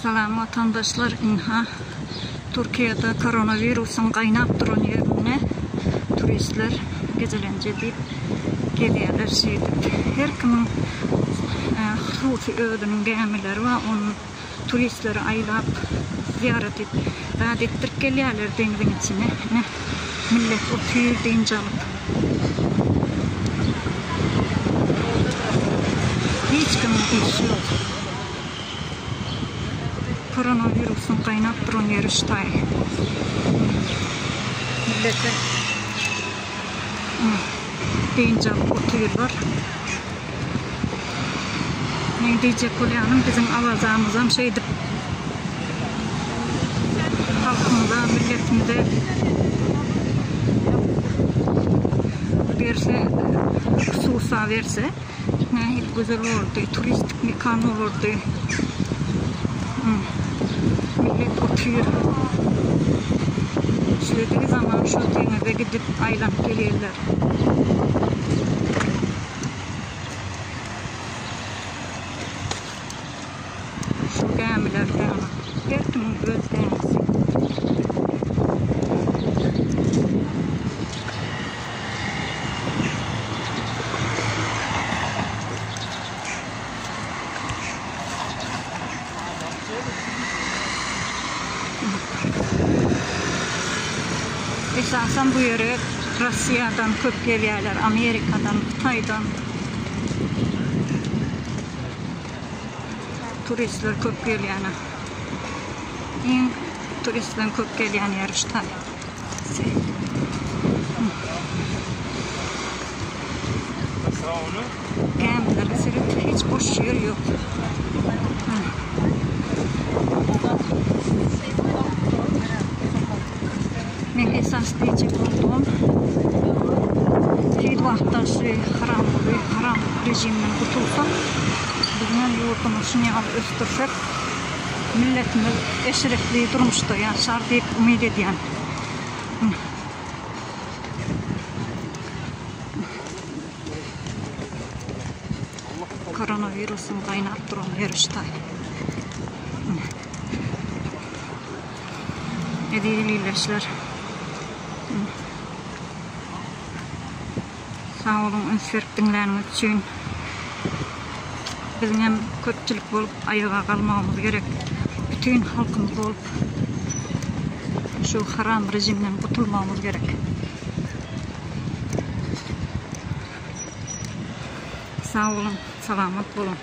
Salam watandaşlar ynha Türkiýede koronawirusyň gaýnap duran ýerinde turistler gezelenç edip gezýärler şeýdip her kimiň hususy özüniň gämileri bar ony turistleri aýlap zyýarat et zat etdirip gelýärler deňziň içine ine millet otyr dynç alyp hiç kimiň işi ýok. Koronawirusyň gaýnap duran ýeri ştaý. Millete dynç alyp otyrlar. Meň diýjek bolýanym biziň Awazamyzam şeýdip halkymyza, milletimize berse, hususa berse. Nähili gözel bolardy, turistik mekan bolardy. Millet otyr. Isledigi zaman şo deňize gidip aýlanyp gelýärler. Şu gämiler gämi. Her kimiň öz gämisi. Esasan bu ýere Russiýadan köp gelýärler, Amerikadan, Hytaýdan. Turistler köp gelýäne. Iň turistleriň köp gelýän ýeri şu taý. Gämilere seret, hiç boş ýer ýok. Men esas diýjek boldugym, tiz wagtda şu haramguly, haram rejimden gutulsak, biziňem ýurdumyzy şuny ýaly ösdürsek, milletimiz eşretli durmuşda ýaşar diýip umyt edýän. Koronawirusyň gaýnap duran ýeri şu taý. Eziz ildeşler. Sag boluň üns berip diňläniňiz üçin. Biziň hem köpçülik bolup aýaga galmagymyz gerek. Bütin halkymyz bolup şu haram rejimden gutulmagymyz gerek. Sag boluň, salamat boluň.